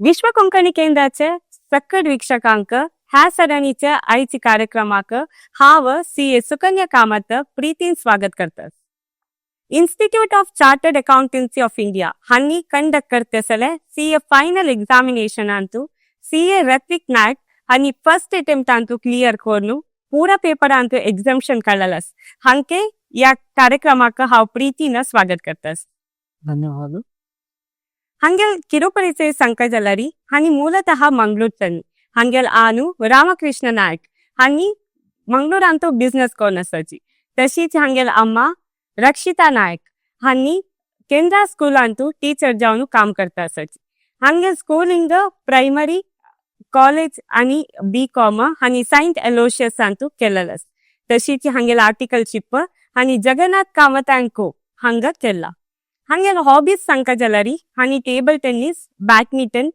विश्व कोंकणी केंद्राचे सक्कड वीक्षकांक ह्या सरणीच्या आयची कार्यक्रमाक हांव सी ए सुकन्या कामत प्रीतीन स्वागत करतात. Institute of Chartered Accountancy of India हांणी कंडक्ट करतले सी ए फायनल एक्झामिनेशन अंतू सी ए रत्विक नायक हांणी फर्स्ट अटेम्प्ट अंतू क्लियर करून पुरा पेपर अंतू एक्झाम्शन काडलस. हांके या कार्यक्रमाक हांव प्रीतीन स्वागत करतास. धन्यवाद. हांगेल ಕಿರುಪರಿಚಯ ಸಂಕಜಲರಿ हांणी ಮೂಲತಃ ಮಂಗಳೂರು. हांगेल आनु रामकृष्ण नायक हांणी मंगळूरांतू बिझनेस कोन आसाची. तशीच हांगेल अम्मा रक्षिता नायक हांणी केंद्रा स्कूलांतू टीचर जावन काम करता आसाची. हांगेल स्कूलिंग, प्रायमरी, कॉलेज आणि बी कॉम हांणी सैंट एलोशियस अंतू केलेलं. तशीच हांगेल आर्टिकलशिप हांणी जगन्नाथ कामत अँड को हांगा केला. हांगेल हॉबीज सांगका जाल्यार हांणी टेबल टेनिस, बॅडमिंटन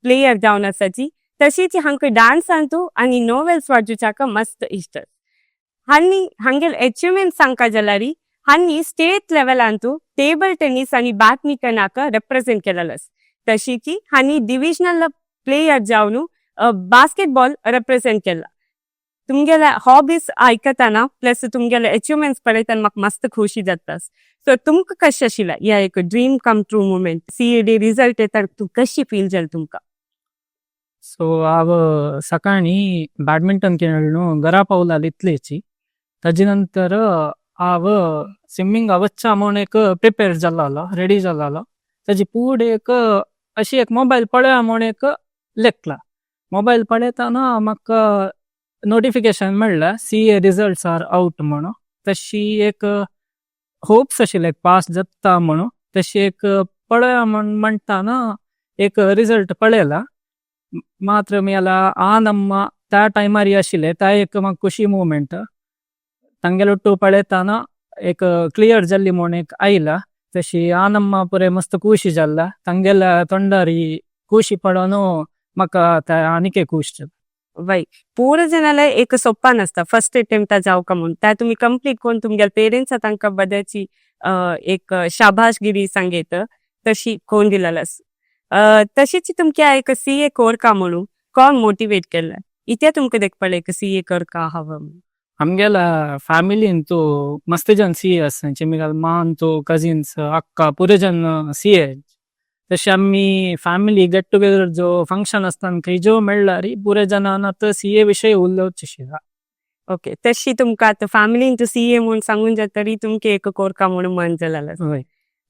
प्लेयर जावन आसाची. तशीच हांकां डान्स अंतू आनी नोवेल्स वाचुच्याक मस्त इश्ट. हांणी हांगेल अचिव्हमेंट सांगका जाल्यार हांणी state level Antu table tennis आनी बॅडमिंटनाक रेप्रेझेंट केलेलं. तशीच हांणी डिविजनल प्लेयर जावन बास्केटबॉल रेप्रेझेंट केला. तुमगेले हॉबीज आयकतना प्लस तुमगेले अचिव्हमेंट्स पळयतना म्हाका मस्त खुशी जाता. सो तुमकां कशें आशिल्लें या एक dream come true moment, CAD result येता, तूं कशी फील जालें तुमकां? सो हांव सकाळी बॅडमिंटन खेळून घरा पावला इतलेची. ताजे नंतर हांव स्विमींग वच्चा म्हूण एक प्रिपेर जाल्लो, रेडी जाल्लो. ताजी फुडें एक अशी एक मोबायल पळया म्हूण एक लेखला. मोबायल पळयतना म्हाका नोटिफिकेशन मेळ्ळें, "CA results are out" म्हणून. तशी एक होप्स आशिल्ले पास जाता म्हणून. तशी एक पळया म्हण म्हणटाना एक रिजल्ट पळयला मात्र मियाला आ ನಮ್ಮ त्या टायमार आशिल्ले त्या एक म्हाका खुशी मुवमेंट. तांगेलो टू पळयतना एक क्लियर जाल्ली म्हूण एक आयला. तशी आ ನಮ್ಮ पुरे मस्त खुशी जाल्ला. तांगेल्या तोंडारी खुशी पळोवन म्हाका ते आनीक खुश जाता. वय, पूरा जनाला एक सोप्पा नसता फर्स्ट अटेम्प्ट जावका म्हणून. त्या तुम्ही कंप्लीट करून तुमच्या पेरेंट्स तांकां बद्याची एक शाबाशगिरी सांगेत तशी कोण दिलेलं. तशीच तुमच्या एक सी ए कोरका म्हणून कोण मोटिवेट केलं? इथे तुमकां देखपाक एक सी ए करका हवं म्हणून? आमगेल्या फ्यामिलीन तू मस्त जन सी ए आसा. मिगाल मान तो कजिन्स, अक्का पुरे जन सी ए. तशे आमी फॅमिली गेट टुगेदर जो फंक्शन आसता, खंय जो मेळ्ळारी पुरे जणान आतां सी ए विशय उलोवचे. ओके, तशी तुमकां आतां फॅमिलीन तू सी ए म्हणून सांगून जातरी तुमकां एक कोरका म्हणून मन जालें. हय.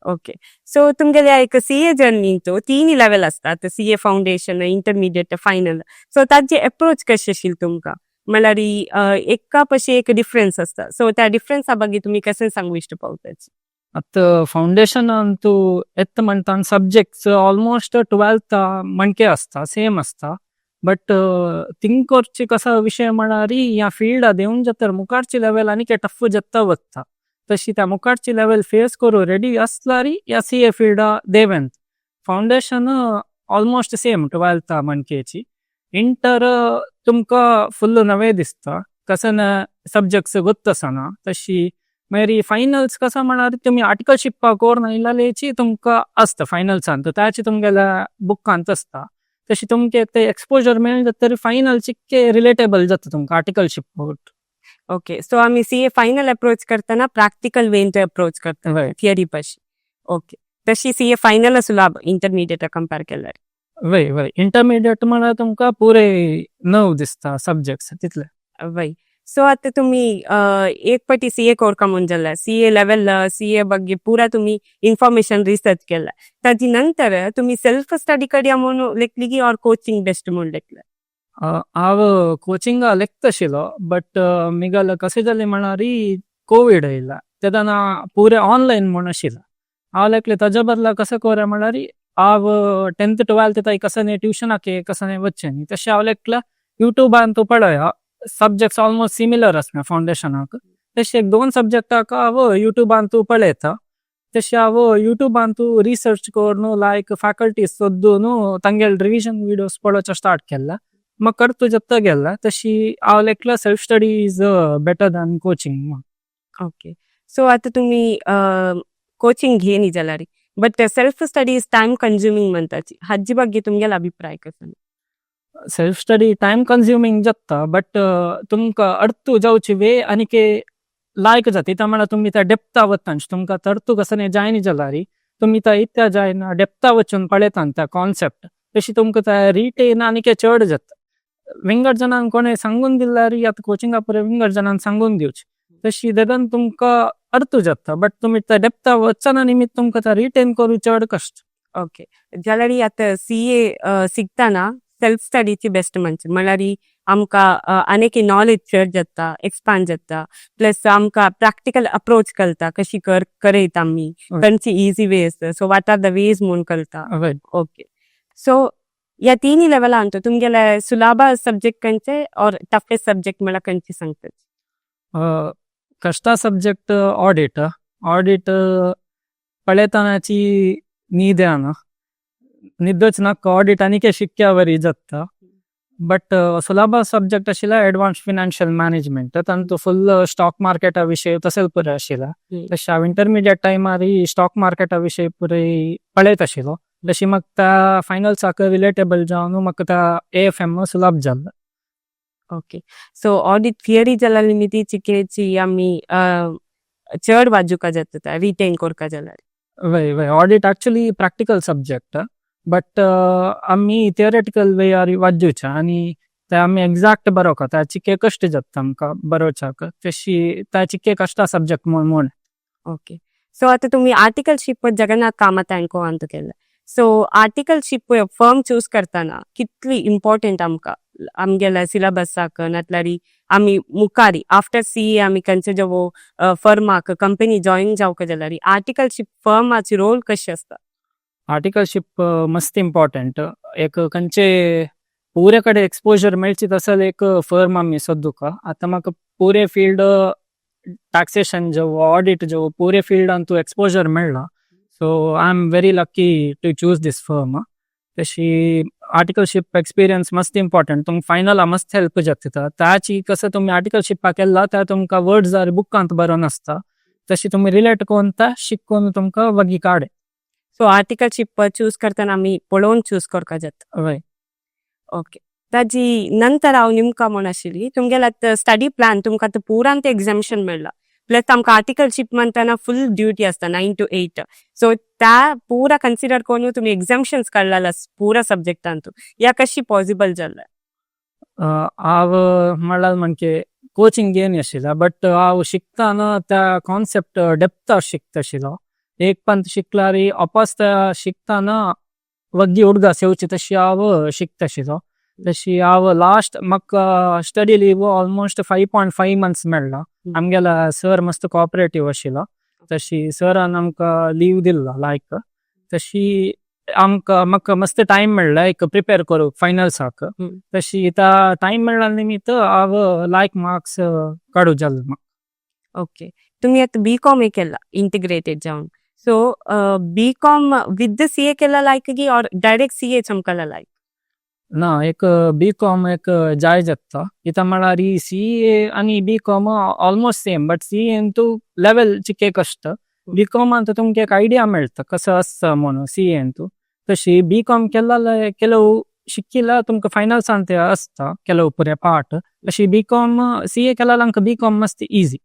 ओके, सो तुमगेले एक सी ए जर्नी तो तीन लेवल असतात, CA foundation, intermediate, final. So ताजे अप्रोच कशें आशिल्लें तुमकां? म्हणल्यार एका पशी एक डिफरन्स आसता, सो त्या डिफरन्सा ಬಗ್ಗೆ तुमी कशें सांगू इश्ट पावताची? आतां फावंडेशन अंतू एत म्हणटा सब्जेक्ट्स ऑलमोस्ट ट्वेल्थ म्हणके आसता, सेम आसता. बट थिंक करचे कसा विशय म्हळ्यार ह्या फिल्डा देवन जाता मुखारची लेवल आनीक टफ जाता वता. तशी त्या मुखारची लेवल फेस करूं रेडी आसल्यार ह्या सी ए फिल्डा देवेंत. फावंडेशन ऑलमोस्ट सेम ट्वेल्थ म्हणकेची. इंटर तुमकां फुल्ल नवे दिसता, कशें ना सब्जेक्ट्स गोत्त आसना. तशी मागीर फायनल्स कसा म्हळ्यार तुमी आर्टिकलशिप कोरून आयिल्ल्याची तुमकां आसता फायनल्सान, ताची तुमगेल्या बुकांत आसता. तशी तुमकां ते एक्सपोजर मेळ्ळें जातरी फायनल चिक्के रिलेटेबल जाता तुमकां आर्टिकलशीप. ओके, सो आमी सी ए फायनल अप्रोच करतना प्रॅक्टिकल वेन अप्रोच करता थियरी पशी. ओके, तशी सी ए फायनल सुलाभ इंटरमिडिएट कंपेर केल्यार? वय वय इंटरमिडिएट म्हळ्यार तुमकां पुरे नव दिसता सब्जेक्ट्स तितले. वय, सो आता तुम्ही एक पटी सी ए कोरका म्हणून जाल्या, सी ए लेवल, सी ए ಬಗ್ಗೆ ಪೂರಾ तुम्ही इन्फॉर्मेशन रिसर्च केला, ताजी नंतर तुम्ही सेल्फ स्टडी करया म्हणून लेखली ऑर कोचिंग बेस्ट म्हणून लेखलं? हांव कोचिंगा लेखताशिल्लो, बट मिगाल कशें जालें म्हळ्यार कोवीड आयला तेन्ना पुरे ऑनलायन म्हूण आशिल्लें. हांव लेखलें ताज्या बदला कशें कोरया म्हळ्यार हांव टेंथ ट्वेल्थ ताई कसं ट्युशनाक कसं वचचें न्ही. तशें हांव लेखलें युट्यूबान तूं पळय, सब्जेक्ट्स ऑलमोस्ट सिमिलर आसना फावंडेशनाक. तशें एक दोन सब्जेक्टाक हांव युट्यूबान तूं पळयता. तशें हांव युट्यूबान तूं रिसर्च करून लायक फॅकल्टीज सोदून तांगेले रिविजन विडियोज पळोवचें स्टार्ट केलां. मग करतो जाता गेला. तशी हांव लेखला self study is better than coaching. Okay, so आता तुम्ही कोचिंग घेनी जाल्यार But self study is time consuming म्हणताची. हाजी ಬಗ್ಗೆ तुमगेलो अभिप्राय कसो? सेल्फ स्टडी टाइम कंज्युमींग जाता, बट तुमकां अर्थ जावची वे आनीक लायक जाता. इता म्हळ्यार तुमी त्या डेप्था वतांच तुमकां तर्तू कसं जायनी जाल्यार तुमी त्या इत्या जायना डेप्था वचून पळयतान त्या कॉन्सेप्ट, तशी तुमकां त्या रिटेन आनीक चड जाता. विंगड जणांक कोणें सांगून दिल्यार, आतां कोचिंगा पुरे विंगड जणांक सांगून दिवचे, तशी देदान तुमकां अर्थ जाता, बट तुमी त्या डेप्था वचना निमित्त तुमकां त्या रिटेन करू चड कश्ट. ओके, जाल्यार आतां सीए शिकतना सेल्फ स्टडीची बेस्ट म्हणचे म्हळ्यार आमकां अनेक नॉलेज चड जाता, एक्सपांड जाता, प्लस आमकां प्रॅक्टिकल अप्रोच कळटा कशी कर करयता आमी, खंयची easy veg, so what are the ways म्हूण कळटा. ओके, सो ह्या तिनी लेवलांत तुमगेले सुलाभा सब्जेक्ट खंयचे और टफेस्ट सब्जेक्ट म्हळ्यार खंयचे सांगता? कश्ट सब्जेक्ट ऑडिट. ऑडिट पळयतानाची न्हीद येना, न्हिदच नाका, ऑडिट आनीक शिक्या वरी जाता. बट सुलभ सब्जेक्ट आशिल्ला एडवान्स फिनान्शियल मॅनेजमेंट. तांतू फुल स्टॉक मार्केटा विशय तशें पुरे आशिल्ला. तशें हांव इंटरमिडिएट टायमार स्टॉक मार्केटा विशय पुरे पळयत आशिल्लो, तशी म्हाका त्या फायनल्साक रिलेटेबल जावन म्हाका त्या एएफएम सुलभ जाल्लो. ओके, सो ऑडिट थियरी जाल्यार निमिती चिकेची आमी चड वाजुका जाता रिटेन करपा जाल्यार. वय वय audit actually practical subject, but आमी थियोरेटिकल वे वाजुच्या आनी ते आमी एग्जॅक्ट बरोवका त्या चिके कश्ट जाता आमकां बरोवच्याक, तशी त्या चिके कश्ट सब्जेक्ट म्हूण म्हूण. ओके, सो आतां तुमी आर्टिकलशीप जगन्नाथ कामत अँड को अंत केले. सो आर्टिकलशीप फर्म चूज करतना कितली इम्पॉर्टंट आमकां आमगेल्या सिलेबसाक, नातल्यार आमी मुखारी आफ्टर सीए आमी खंयचे जवो फर्माक कंपनी जॉईन जावका जाल्यार आर्टिकलशीप फर्माची रोल कशी आसता? आर्टिकलशीप मस्त इम्पॉर्टंट. एक खंयचे पुरे कडेन एक्सपोजर मेळची तसले एक फर्म आमी सोदुका. आतां म्हाका पुरे फिल्ड, टॅक्सेशन जावं, ऑडिट जावं, पुरे फिल्डान तूं एक्सपोजर मेळ्ळा, so I am very lucky to choose this firm. तशी आर्टिकलशीप एक्सपिरियन्स मस्त इम्पॉर्टंट. तुमकां फायनला मस्त हेल्प जाता ताची. कसं तुमी आर्टिकलशिपाक केला त्या तुमकां वर्ड्स जर बुकांत बरोवन आसता, तशी तुमी रिलेट करून ता शिकून तुमकां वगी काडे. सो आर्टिकलशीप चूज करतना आमी पळोवन चूज करपा जाता. वय. ओके, ताजी नंतर हांव निमकां म्हण आशिल्ली तुमगेले आतां स्टडी प्लॅन, तुमकां आतां पुरान ते एग्जामिशन मेळ्ळा, प्लस आमकां आर्टिकलशीप म्हणटाना फुल ड्युटी आसता 9 to 8. सो त्या पुरा कन्सिडर करून तुमी एग्जामिशन्स काडलेला पुरा सब्जेक्टांतू, ह्या कशी पॉसिबल जाल्लें? हांव म्हणल्यार म्हणजे कोचिंग घेवन आशिल्ला, बट हांव शिकतना त्या कॉन्सेप्ट डेप्थ शिकता आशिल्लो. एक पंत शिकल्यार अपास त्या शिकतना वग्गी उडगास येवची तशी हांव शिकता आशिल्लो. तशी हांव लास्ट म्हाका study leave almost 5.5 months मेळ्ळा. आमगेला सर मस्त कॉपरेटीव आशिल्लो, तशी सरान आमकां लीव दिल्लो लायक. तशी आमकां म्हाका मस्त टायम मेळ्ळा एक प्रिपेर करूंक फायनल्साक. तशी त्या टायम मेळ्ळा निमित्त हांव लायक मार्क्स काडूं जालें म्हाका. ओके, तुमी आतां बी कॉम केला इंटिग्रेटेड जावन, so B com with CA केला लायक की ऑर डायरेक्ट सीए चमकला लायक? ना, एक बी कॉम एक जाय जाता. इता म्हळ्यार सी ए आनी B com almost same, but C N तूं लेवल चिके कश्ट. बी कॉमान तुमकां एक आयडिया मेळटा कसो आसता म्हणून सी एन तूं. तशी बी कॉम केला ಕೆಲವು शिकिला तुमकां फायनल्सान ते आसता ಕೆಲವು पुरे पार्ट. तशी बी कॉम सी ए केला आमकां बी कॉम मस्त easy.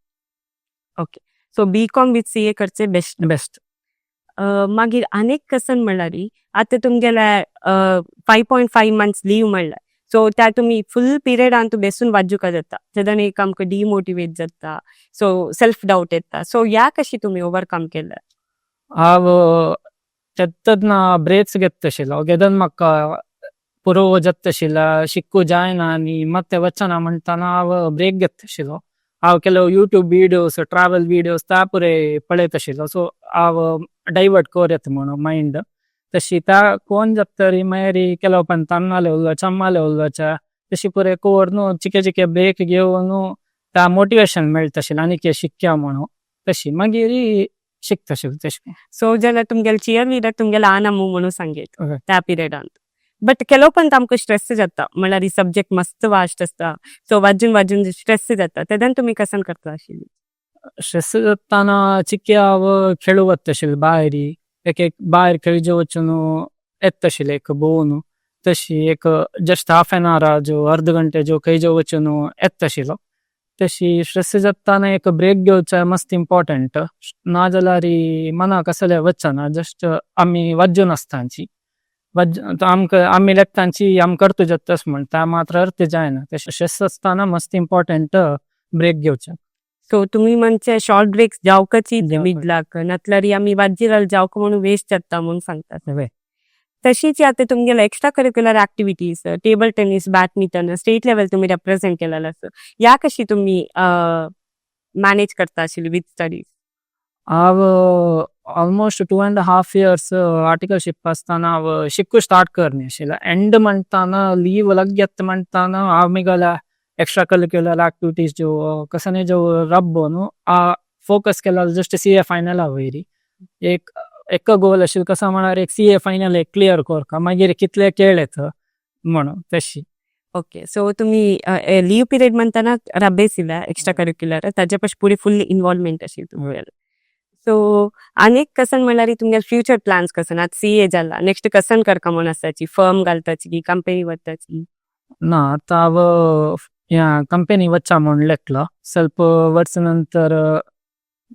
Okay, so B com with CA करचे बेस्ट. बेस्ट. मागीर आनीक कसन म्हणल्यार आतां तुमगेले 5.5 months leave म्हणल्यार, सो त्या तुमी फुल पिरियडान तूं बेसून वाजुका जाता, तेन्ना एक आमकां डिमोटिवेट जाता, सो सेल्फ डावट येता, सो ह्या कशी तुमी ओवरकम केले? हांव तेन्ना ब्रेक्स घेता आशिल्लो. केदन म्हाका पुरो जाता आशिल्ला, शिकू जायना आनी ಮತ್ತೆ वचना म्हणटाना हांव ब्रेक घेता आशिल्लो. हांव ಕೆಲವು यूट्यूब विडियोज, ट्रॅवल विडियोज त्या पुरे पळयत आशिल्लो, सो हांव डायवर्ट कर येता म्हणून मायंड. तशी त्या कोण जाता मागीर ಕೆಲವು पण तन्नाले उलोवचा, अम्माले उलोवचा, तशी पुरे करून चिके चिके ब्रेक घेवन त्या मोटिवेशन मेळटा आशिल्लें आनीक शिकया म्हणून. तशी मागीर शिकता आशिल्लें तशें. सो जाल्यार तुमगेले चियर लिडर तुमगेले आनमू म्हणून सांगेत त्या पिरियडान. बट ಕೆಲವು पण आमकां स्ट्रेस जाता, म्हणल्यार ही सब्जेक्ट मस्त वास्ट आसता, सो वाजून वाजून स्ट्रेस जाता, तेन्ना तुमी कसन करता आशिल्ली? स्ट्रेस जाताना चिके हांव खेळूं वता आशिल्लें भायर. एक एक भायर खंय वचून येता आशिल्लें एक भोंवून. तशी एक जस्ट हाफ एन our जो अर्द घंटे जो खंय वचून येता आशिल्लो. तशी स्ट्रेस जाताना एक ब्रेक घेवचा मस्त इम्पॉर्टंट, ना जाल्यार मनाक कसले वचना. जस्ट आमी वज्जून आसतांची आमकां आमी लेखतांची आम करतो जातास म्हण त्या मात्र अर्थ जायना. तशें स्ट्रेस आसताना मस्त इम्पॉर्टंट ब्रेक घेवचा. सो तुम्ही म्हणजे शॉर्ट ब्रेक्स जावकची मिडलाक, नतलरी आमी वाज्जिराल जावक म्हणून वेस्ट जाता म्हणून सांगतात. तशीच आता तुमगेले extra curricular activities, table tennis, badminton, state level तुम्ही रेप्रेझेंट केलेलं आसा. या कशी तुम्ही मॅनेज करता आशिल्ली विथ स्टडीज? हांव almost 2.5 years articleship आसतना हांव शिकू स्टार्ट करनी आशिल्लें. एंड म्हणटाना लीव लग्गेत म्हणटाना हांव मिगल्या एक्स्ट्रा करिक्युलर ऍक्टिविटीज ज्यो कसने ज्यो रब्बो न्हू आ फोकस केला जस्ट सीए फायनला वयरी. एक एक गोल आशिल्लो कसो म्हळ्यार एक सीए फायनल एक क्लियर करका, मागीर कितले खेळ येता म्हणून तशी. ओके, सो तुम्ही लीव पिरियड म्हणताना रब्बेसिला एक्स्ट्रा करिक्युलर, ताजे पशी पुढे फुल इन्वॉल्वमेंट आशिल्ली तुमगेले. सो आनीक कसन म्हणल्यार तुमगेले फ्युचर प्लॅन्स कसन? आतां सीए जाला, नेक्स्ट कसन करका म्हूण आसाची? फर्म घालताची की कंपनी वताची? ना, आतां हांव ह्या कंपनी वच्चा म्हूण लेखला. ಸ್ವಲ್ಪ वर्स नंतर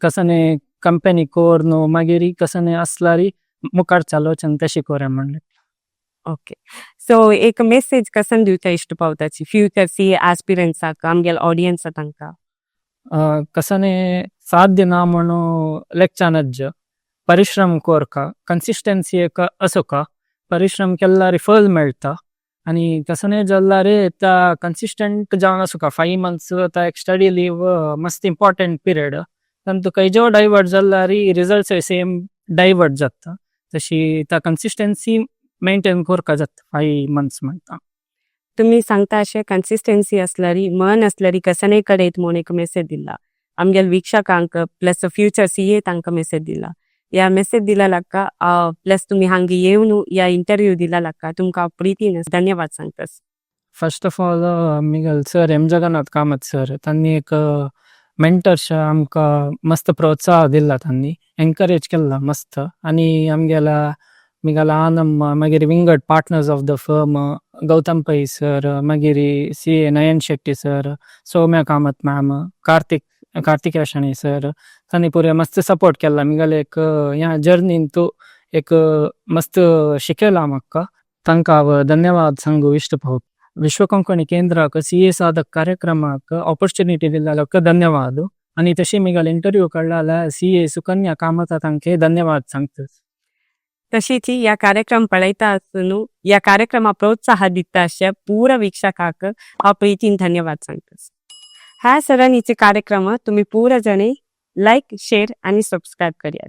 कसने कंपनी कोर न्हू, मागीर कसने आसल्यार मुखार चालोवचें तशें कोरया म्हणलें. ओके, सो एक मेसेज कसन दिवच्या इश्ट पावताची फ्युचर सीए आस्पिरंट्साक, आमगेले ऑडियन्स तांकां? कसने साध्य ना म्हणून लेखचानज्ज, परिश्रम कोरका, कन्सिस्टन्सी एक असोका, परिश्रम केल्यार फल मेळटा. आनी कसने जाल्यार त्या कन्सिस्टंट जावन आसुका. 5 मंथ्स आतां एक स्टडी लीव मस्त इम्पॉर्टंट पिरियड, तांतू खंयचो डायवर्ट जाल्यार रिजल्ट्स सेम डायवर्ट जाता. तशी त्या कन्सिस्टन्सी मेंटेन करका जाता 5 मंथ्स म्हणटा. तुम्ही सांगता अशें कन्सिस्टन्सी असल्यारी, मन असल्यारी कसनय कडेन म्हूण एक मेसेज दिला आमगेले वीक्षकांक, प्लस फ्युचर सीए तांकां मेसेज दिला. या मेसेज दिला लाका, प्लस तुम्ही हांगा येवन या इंटरव्यू दिला लाका तुमकां प्रितीन धन्यवाद सांगतास. फर्स्ट ऑफ ऑल मिगल sir M Jagannath Kamath sir, तांणी एक मेंटर्स आमकां मस्त प्रोत्साह दिला, तांणी एनकरेज केला मस्त. आनी आमगेला मिगला आनम्मा, मागीर विंगड partners of the firm, Gautam Pai sir, मागीर C A Nayan Shetty sir, Saumya Kamath ma'am, Kartik Kartikeya Shenoy sir, तांणी पुरे मस्त सपोर्ट केला. मिगले एक ह्या जर्नींतू एक मस्त शिकयला म्हाका. तांकां हांव धन्यवाद सांगू इश्ट पावता. विश्व कोंकणी केंद्राक सी ए साधक कार्यक्रमाक ऑपॉर्च्युनिटी दिल्ल्याक धन्यवाद. आनी तशी मिगल इंटरव्यू काडला सी ए सुकन्या कामत तांके धन्यवाद सांगता. तशीच या कार्यक्रम पळयता आसून या कार्यक्रमा प्रोत्साह दिता अशा पूरा वीक्षकाक हांव प्रितीन धन्यवाद सांगता. ह्या सरांनीचे कार्यक्रम तुम्ही पूरा जणे लाईक, शेअर आणि सबस्क्राईब करयात.